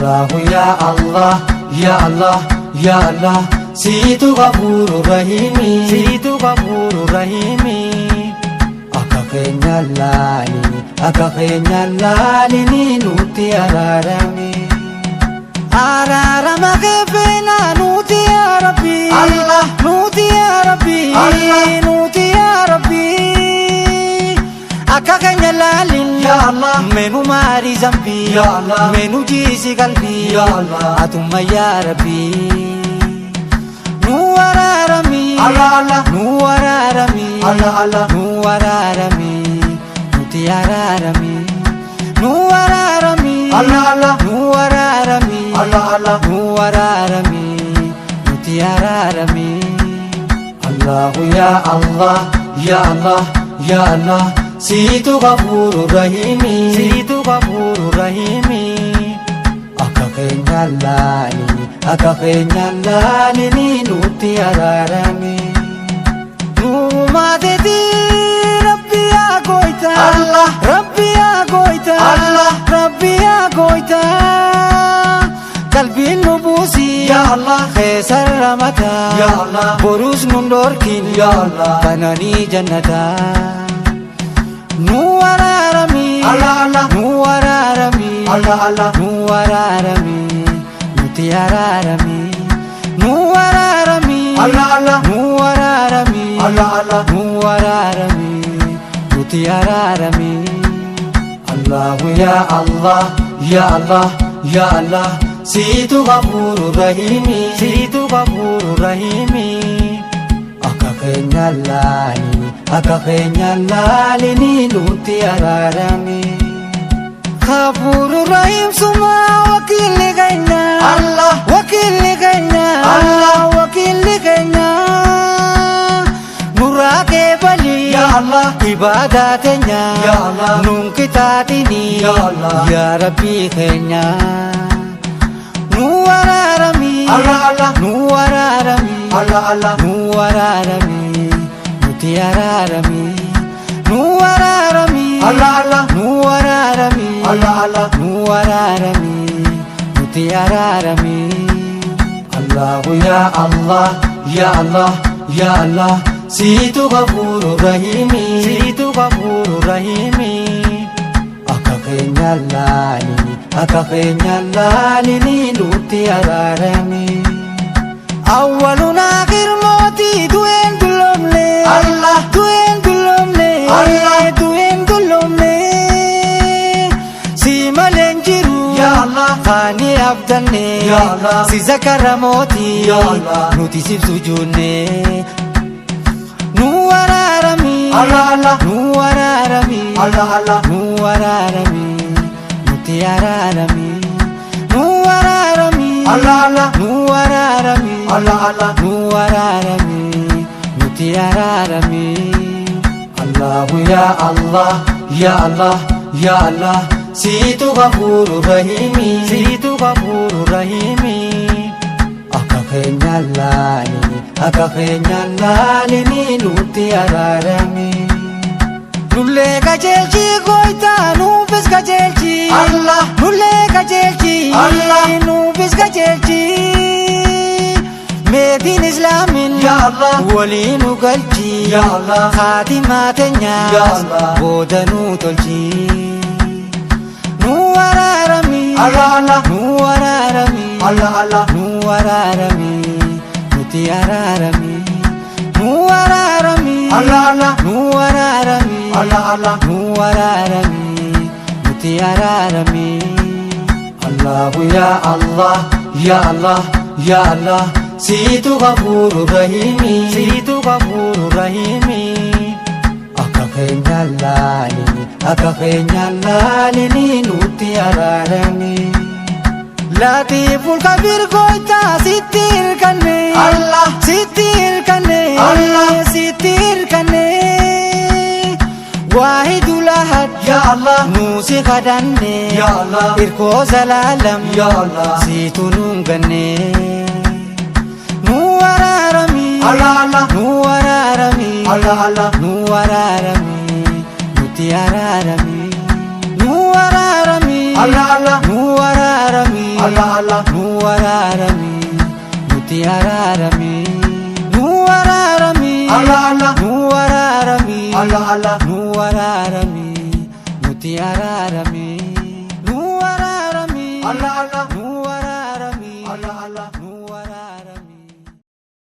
Allahu ya Allah, ya Allah, ya Allah, siitu ghafuuru rahiimi, siitu ghafuuru rahiimi. Akka keenya laalini, akka keenya laalini, nutti araarami. Araarama keefeena nuti yaa Rabbi. Allah. Nuti yaa Rabbi. Allah. Nuti yaa Rabbi. Akka keenya laalin. Ya Allah. Menu maari zambi. Ya Allah. Menu jiisi qalbii. Ya Allah. Atumma yaa Rabbi. Nu araarami. Allah Allah. Nu araarami. Allah Allah. Nu araarami. Nuti araarami. Nu araarami. Allah Allah. Nu araarami. Allah Allah. Nu araarami. Nuti araarami. Allahu ya Allah, ya Allah, ya Allah, siitu ghafuuru rahiimi, siitu ghafuuru rahiimi. Akka keenya laalini, akka keenya laalini, nutti araarami. Nuumaateti Rabbi yaa gooyta. Allah. Rabbi yaa gooyta. Allah. Rabbi yaa gooyta. Qalbiin nu buusi. Ya Allah. Keessa ramata. Ya Allah. Boruus nun dhorkin. Ya Allah. Kananii jannata. Nu araarami. Allah Allah. Nu araarami. Allah Allah. Nu araarami. Nuti araarami. Nu araarami. Allah Allah. Nu araarami. Allah Allah. Nu araarami. Nuti araarami. Allahu ya Allah, ya Allah, ya Allah, siitu ghafuuru rahiimi, siitu ghafuuru rahiimi. Akka keenya laalini, akka keenya laalini, nutti araarami. Ghafuuru rahiim suma wakiilli keenya. Allah. Wakiilli keenya. Allah. Wakiilli keenya. Nurraa keebali. Ya Allah. Ibaadaa teenya. Ya Allah. Nun kitaatini. Ya Allah. Ya Rabbi keenya. Nu araarami. Allah Allah. Nu araarami. Allah Allah. Nu araarami. Nuti araarami. Nu araarami. Allah Allah. Nu araarami. Allah Allah. Nu araarami. Nuti araarami. Allahu ya Allah, ya Allah, ya Allah, siitu ghafuuru rahiimi, siitu ghafuuru rahiimi. Akka keenya laalini, akka keenya laalini, nutti araarami. Awwalun akhir mootii du'een dulloomne. Allah. Du'een dulloomne. Allah. Du'een dulloomne. Si malee hin jiru. Ya Allah. Kaani abdanne. Ya Allah. Si zakara mootii. Ya Allah. Nuti siif sujuudne. Nu araarami. Allah Allah. Nu araarami. Allah Allah. Nu araarami. Nuti araarami. Nu araarami. Allah Allah. Nu araarami. Allah Allah. Nu araarami. Nuti araarami. Allahu ya Allah, ya Allah, ya Allah, siitu ghafuuru rahiimi, siitu ghafuuru rahiimi. Akka keenya laalini, akka keenya laalini, nutti araarami. Nullee qajeelchi gooytaa, nuufis qajeelchi. Allah. Nullee qajeelchi. Allah. Nuufis qajeelchi. Meetiin islaamin. Ya Allah. Walii nu galchi. Ya Allah. Haatimaa Ya teenyaas. Allah. Booda nu tolchi. Nu araarami. Allah Allah. Nu araarami. Allah Allah. Nu araarami. Nuti araarami. Nu araarami. Allah Allah. Nu araarami. Allah Allah. Nu araarami. Nuti araarami. Allahu ya Allah, ya Allah, ya Allah, siitu ghafuuru rahiimi, siitu ghafuuru rahiimi. Akka keenya laalini, akka keenya laalini, nutti araarami. Latiiful kabiir gooytaa sitti hirkanne. Allah. Sitti hirkanne. Allah. Sitti hirkanne. Waahidul ahad. Ya Allah. Nuusi kadhanne. Ya Allah. Irkoo zalaalam. Ya Allah. Siitu nuun ganne. Nu araarami. Allah Allah. Nu araarami. Allah Allah. Nu araarami. Nuti araarami. Nu araarami. Allah Allah. Nu araarami. Allah Allah. Nu araarami nuti araarami. Nu araarami. Allah Allah. Nu araarami. Allah Allah. Nu araarami nuti araarami.